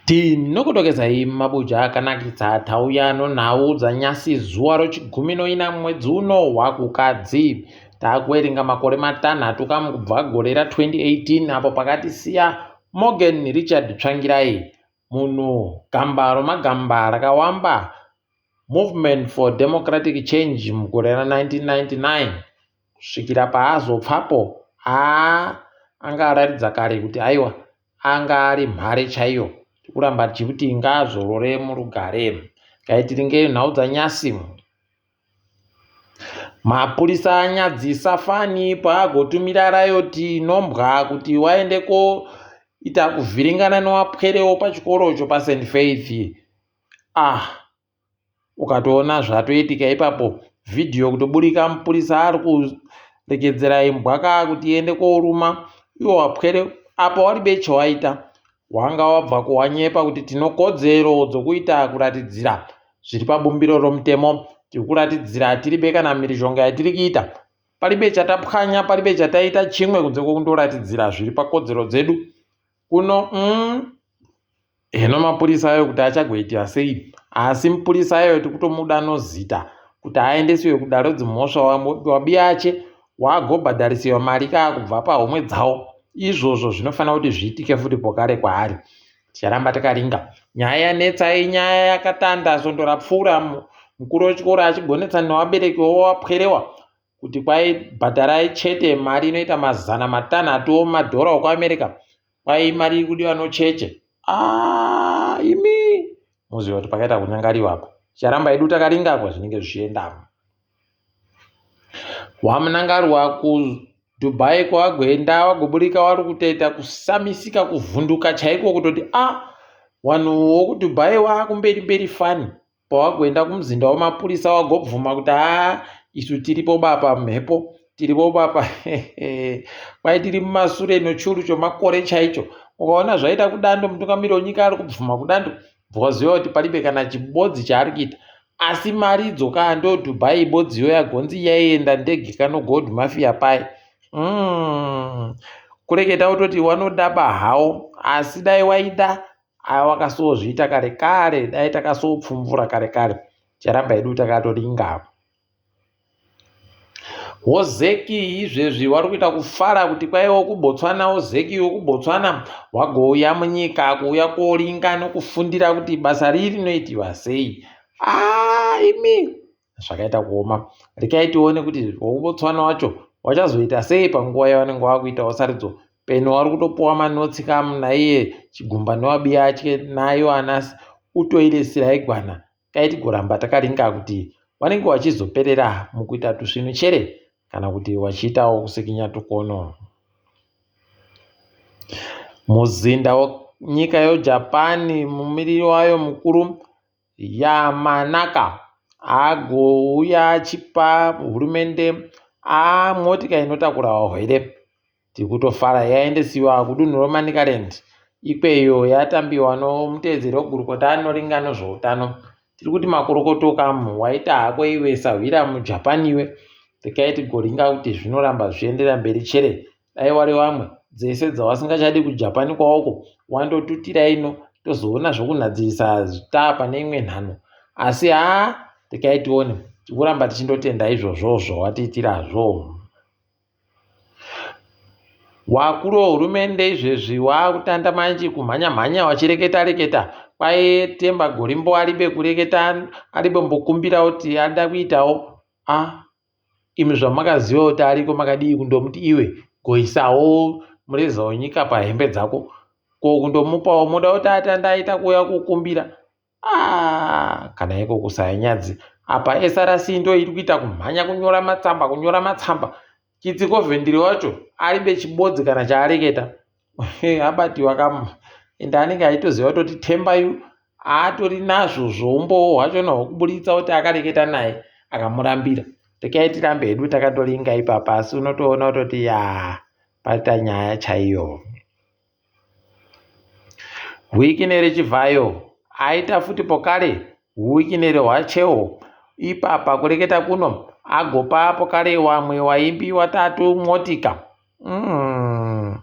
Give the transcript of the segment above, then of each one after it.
Tinokutokezai mabuja akanakisa tauya nonhau dzanyasi zuva rochigumi noina mwedzi uno waKukadzi. Takuverenga makore matanhatu kamu kubva gore ra2018 apo pakatisiya Morgan Richard Tsvangirai munhu gamba romagamba rakawamba Movement for Democratic Change mugore ra1999 kusvikira paazopfapo haa anga aratidza kare kuti aiwa anga ari mhare chaiyo tikuramba tichikuti ngaazorore murugare ngaitiringe nhau dzanyasi mapurisa anyadzisa fani paagotumira rayoti inombwa kuti waende koita kuvhiringana newapwerewo pachikorocho paSt Faith ah Ukatoona zvatoitika ipapo vhidhiyo kutoburika mupurisa ari kuregedzera imbwa kaa kuti iende koruma iwo wapwere apa waribe chawaita wanga wabva kuwanyepa kuti tinokodzero dzokuita kuratidzira zviri pabumbiro romutemo tiri kuratidzira tiribe kana mhirizhonga yatiri kuita paribe chatapwanya paribe chataita chimwe kunze kwekundoratidzira zviri pakodzero dzedu kuno mm, Heno mapurisa ayo kuti achagoitira sei asi mupurisa ayo tikutomuda nozita kuti aendesiwe kudare dzimhosva wabiyache wagobhadharisiwa mari kaa kubva pahomwe dzawo izvozvo zvinofanira kuti zviitike futi pokare kwaari ticharamba takaringa nyaya yanetsa inyaya yakatanda svondo rapfuura mukuru wechikoro achigonetsa nevabereki wowapwerewa kuti kwai bhadharai chete mari inoita mazana matanhatu omadhora okuAmerica kwai mari iri kudiwa nocheche ah, imi moziva kuti pakaita kunyangariwa apa ticharamba hedu takaringa apa zvinenge zvichienda wamunangarwa kudubai kwawagoenda wagoburika wari kutoita kusamisika kuvhunduka chaiko kutoti a ah, wanhu wokudubai waakumberi mberi fani Pawagoenda kumuzinda wemapurisa wagobvuma kuti haa isu tiripo bapa mhepo tiripo bapa kwai tiri mumasure nochuru chomakore chaicho ukaona zvaita kudando mutungamiri wenyika ari kubvuma kudando bvawaziva kuti palibe kana chibodzi chaari kuita asi mari idzoka ndo dubai bodziyo yagonzi yaienda ndege kano gold mafia pai mm. kureketa kutoti wanodaba hawo asi dai waida Aya wakasozviita kare kare dai takasopfumvura kare kare ticharamba hedu takatoringa apo. Wozeki izvezvi wari kuita kufara kuti kwaiwa kuBotswana wozeki wekuBotswana wagouya munyika kuuya koringa nokufundira kuti basa riri rinoitiwa sei. Ah, imi zvakaita kuoma rekai tione kuti wekubotswana wacho wachazoita sei panguva yavanenge vakuitawo sarudzo peno wari kutopuwa manotsi kamu naiye chigumba newabiyatye nayo anasi utoire siraigwana kai tigoramba takaringa kuti wanenge wachizoperera mukuita tusvinu chere kana kuti wachiitawo kusikinya tukono muzinda wenyika yojapan mumiriri wayo mukuru Yamanaka agouya achipa hurumende motika inotakura vahwere. Tiri kutofara yaendesiwa kudunhu reManicaland ikweyo yatambiwa nomuteedzeri wegurukota anoringa nezveutano. Tiri kuti makorokoto kamu waita hako iwe sahwira muJapan iwe. Regai tigoringa kuti zvinoramba zvichienderera mberi chere dai wari wamwe dzese dzawasingachadi kuJapan kwawoko wandotutira ino tozoona zvokunhadzirisa taa pane imwe nhanho asi haa regai tione tikuramba tichindotenda izvozvo zvawatiitirazvo wakuru wehurumende izvezvi waakutanda manje kumhanya mhanya wachireketa reketa kwaye temba gorimbo aribe kureketa aribe mbokumbira kuti ada kuitawo a ah, Imi zvamakaziva kuti ariko makadii kundomuti iwe goisawo mureza wenyika pahembe dzako ko kundomupawo moda kuti ati andaita kuuya kukumbira ah, kana iko kusaya nyadzi apa src ndo iri kuita kumhanya kunyora matsamba kunyora matsamba chitsiko vhendiri wacho aribe chibodzi kana chaareketa abatiwa kamu ende anenge aitoziva kutoti themba yu aatori nazvo zvoumbowo hwachona hwekuburitsa kuti akareketa naye akamurambira rekai tirambe hedu takatoringa ipapa asi unotoona kutoti ya paita nyaya chaiyo Wikinere Chivhayo aita futi pokare huwikinere hwachewo ipapa kureketa kuno agopa pokare wamwe waimbi watatu motika mm.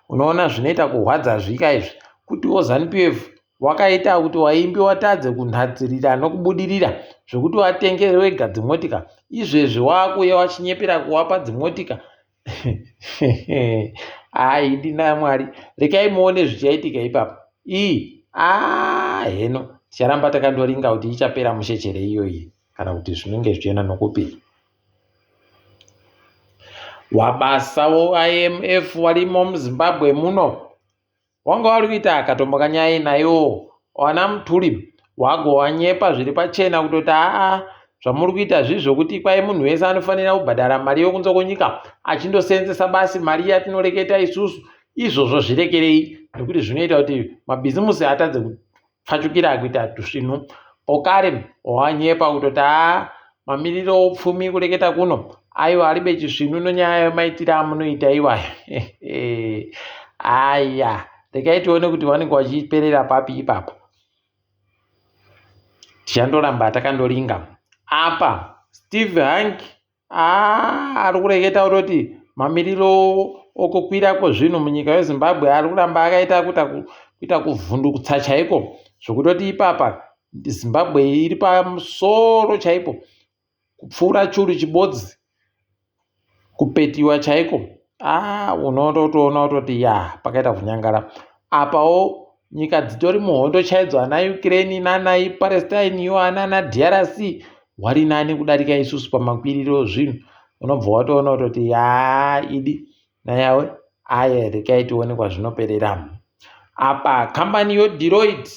Unoona zvinoita kuhwadza zvika izvi kutiwo ZanuPF Wakaita kuti waimbi watadze kunhadzirira nokubudirira zvekuti watenge wega dzimotika. Izvezvi waakuuya wachinyepera kuwapa dzimotika. Haa idi naMwari. Rekai muone zvichaitika ipapa. Ii aa heno ticharamba takandoringa kuti ichapera mushe chere iyoyi kana kuti zvinenge zvichienda nokupi. Wabasa woIMF warimo muZimbabwe muno Wanga wari kuita akatombo kanyaya nayo wana Mthuli wago wanyepa zviri pachena kutoti aa zvamuri kuita zvii zvokuti kwai munhu wese anofanira kubhadhara mari yokunze kwenyika achindoseenzesa basi mari yatinoreketa isusu izvozvo zvirekerei nekuti zvinoita kuti mabhizimusi atadze pfachukira kuita tusvinu pokare wanyepa kutoti haa mamiriro oupfumi kureketa kuno aiwa aribe chisvinu nonyaya yemaitiro amunoita iwayo aya regai tione kuti vanenge vachiperera papi ipapo tichandoramba takandoringa apa steve hank Haa ari kureketa kutoti mamiriro okukwira kwezvinhu munyika yeZimbabwe ari kuramba akaita kuita kuita kuvhundutsa chaiko zvekutoti ipapa Zimbabwe iri pamusoro chaipo kupfuura churu chibodzi kupetiwa chaiko aa unototoona kutoti ya pakaita kunyangara apawo nyika dzitori muhondo chaidzo ana Ukraine nana Palestine yo anana DRC wari nani kudarika isusu pamakwiriro zvinhu unobva watoona kutoti yaa idi nayawe aya rekai tione kwazvinoperera apa kambani yoDeloitte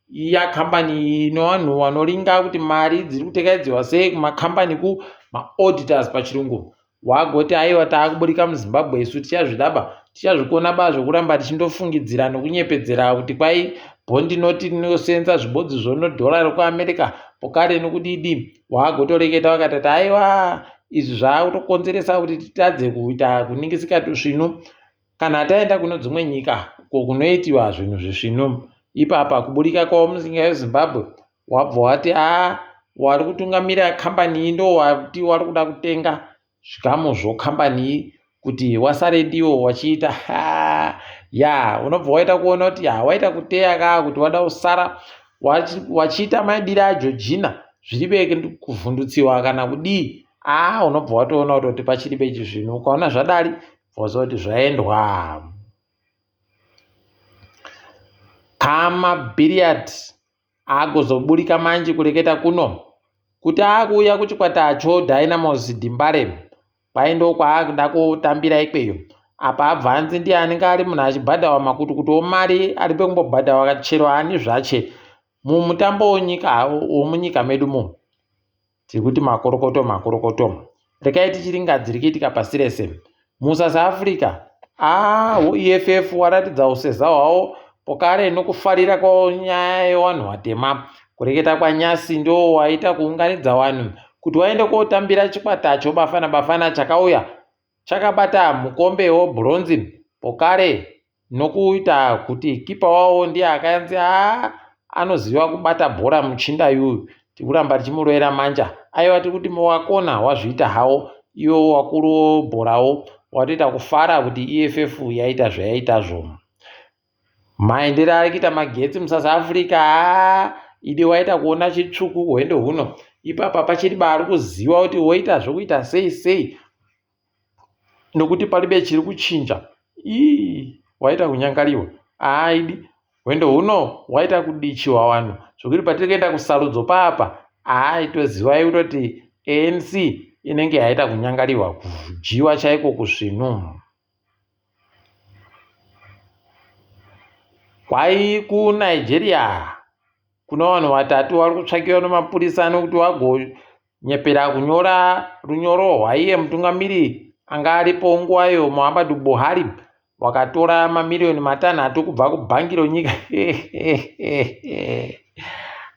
iya kambani ino vanhu vanoringa kuti mari dziri kutekaidziwa sei kumakambani ku maauditors pachirungu Wagoti aiwa taakuburika muZimbabwe isu tichazvidaba tichazvikona ba zvekuramba tichindofungidzira nokunyepedzera kuti kwai bhondi noti rinosenza zvibodzi zvono dhora rekuAmerica pokare nokudidi wagotoreketa vakatati aiwa izvi zvaakutokonzeresa kuti titadze kuita kuningisika tusvinu kana taenda kune dzimwe nyika uko kunoitiwa zvinhu zvisvinu ipapa kuburika kwavo munyika yeZimbabwe wabva wati a wari kutungamira kambani iyi ndo wati wari kuda kutenga zvikamu zvokambani iyi kuti wasare ndiwo wachiita ya unobva waita kuona kuti ya waita kuteya kaa kuti wada kusara wachiita maidire ajojina zviri kuvhundutsiwa kana kudii aa unobva watoona kutoti pachiri pechi zvinhu ukaona zvadari waziva kuti zvaendwa kama bhiriyadhi Agozoburika manje kureketa kuno kuti akuuya kuchikwata cho Dynamos Dembare kwai ndokwaakuda kotambira ikweyo. Apa abva anzi ndiye anenge ari munhu achibhadhawa makutukutu omari ari pekumbobhadhawa chero ani zvache mumutambo wenyika womunyika medu muno. Tiri kuti makorokoto makorokoto. Rekai tichiringa dziri kuitika pasi rese. MuSouth Africa, ah, EFF waratidza useza hwawo pokare nokufarira kwawo nyaya yewanhu watema. Kureketa kwaNyasi ndo waita kuunganidza wanhu kuti waende kotambira chikwata choBafana Bafana chakauya chakabata mukombe webronze pokare nokuita kuti kipa wavo ndiye akanzi haa anoziva kubata bhora muchinda yuyu tikuramba tichimurovera manja aiwa tiri kuti wakona wazviita hawo iwo wakuru bhorawo watoita kufara kuti eff yaita zvayaitazvo maendero ari kuita magetsi musouth africa haa idi waita kuona chitsvuku hwendo huno ipapa pachiri baari kuziva kuti woita zvokuita sei sei nokuti palibe chiri kuchinja ii waita kunyangariwa aaidi hwendo huno waita kudichiwa vanhu zvokuti patiri kuenda kusarudzo paapa aaitozivai kutoti anc inenge yaita kunyangariwa kudyiwa chaiko kusvinu kwai kunigeria kune vanhu vatatu vari kutsvakiwa nemapurisa nekuti Nyepera kunyora runyoro hwaiye mutungamiri anga aripo nguvayo Muhammadu Buhari wakatora mamiriyoni matanhatu kubva kubhangi ronyika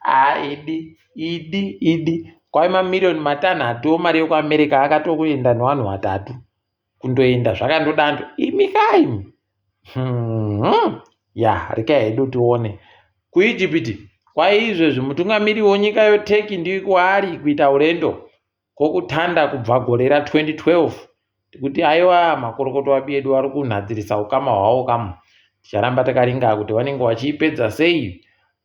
ah, idi idi idi kwai mamiriyoni matanhatu omari yekuamerica akatokuenda nevanhu vatatu kundoenda zvakandodando imi kaimi hmm. ya rekai hedu tione kuijipiti kwaizvezvi mutungamiri wenyika yoturkey ndikwaari kuita urendo kwokutanda kubva gore ra2012 tikuti aiwa makorokoto abi edu ari kunhadzirisa ukama hwawo kamu Ticharamba takaringa kuti vanenge vachiipedza sei.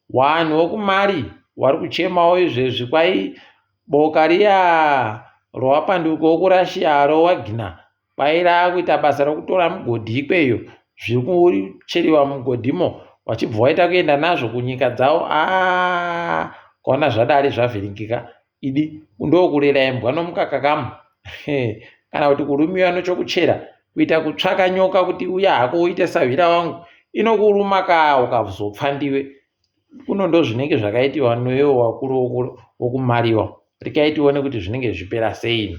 Wanhu wokuMali wari kuchemawo izvezvi kwai boka riya rowapanduki wokuRussia roWagner kwai raakuita basa rokutora mugodhi ikweyo zviri kucheriwa mugodhimo wachibva waita kuenda nazvo kunyika dzavo aa ukaona zvadari zvavhiringika idi ndokurera imbwa nomukaka kamu kana kuti kurumiwa nechokuchera kuita kutsvaka nyoka kuti uya hako uite sahwira wangu inokuruma ka ukazopfa ndiwe kuno ndozvinenge zvakaitiwa newewo wakuru wokumariwa rekai tione kuti zvinenge zvichipera sei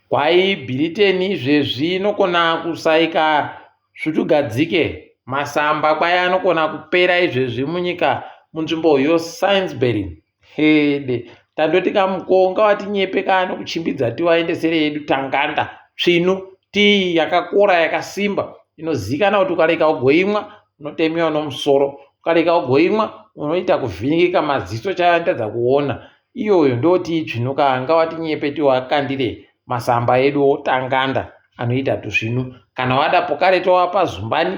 kwai bhiriteni izvezvi inokona kusaika svutugadzike masamba kwai anokona kupera izvezvi munyika munzvimbo yosainsbury hede tandoti kamukonga watinyepe kaano kuchimbidza tiwaendesere yedu tanganda tsvinu tii yakakora yakasimba inozivikanwa kuti ukareka ugoimwa unotemiwa nomusoro ukareka ugoimwa unoita kuvhiringika maziso chayatadza kuona iyoyo ndotii tsvinu ka ngawatinyepe tiwakandire masamba edu otanganda anoita tusvinu kana wada pokare towapa zumbani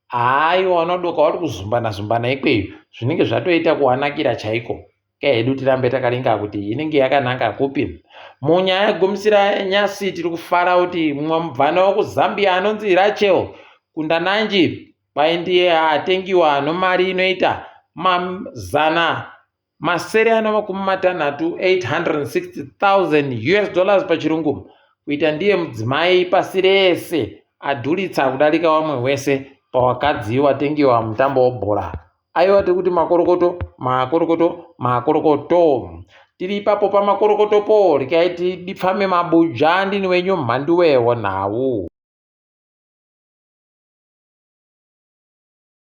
haiwa wanodoka wari kuzumbana zumbana ikweyo zvinenge zvatoita kuwanakira chaiko kehedu tirambe takaringa kuti inenge yakananga kupi munyaya yegumisira nyasi tiri kufara kuti mumwe mubvana wekuzambia anonzi rachel kundananji kwai ndiye atengiwa nomari inoita mazana masere ana makumi matanhatu 860,000 us dollars pachirungu kuita ndiye mudzimai pasi rese adhuritsa kudarika vamwe wese pawakadzi watengiwa mutambo webhora aiwa tiri kuti makorokoto makorokoto makorokoto tiri ipapo pamakorokotopo rekai tidipfame mabuja ndini wenyu mhanduwewo nhau.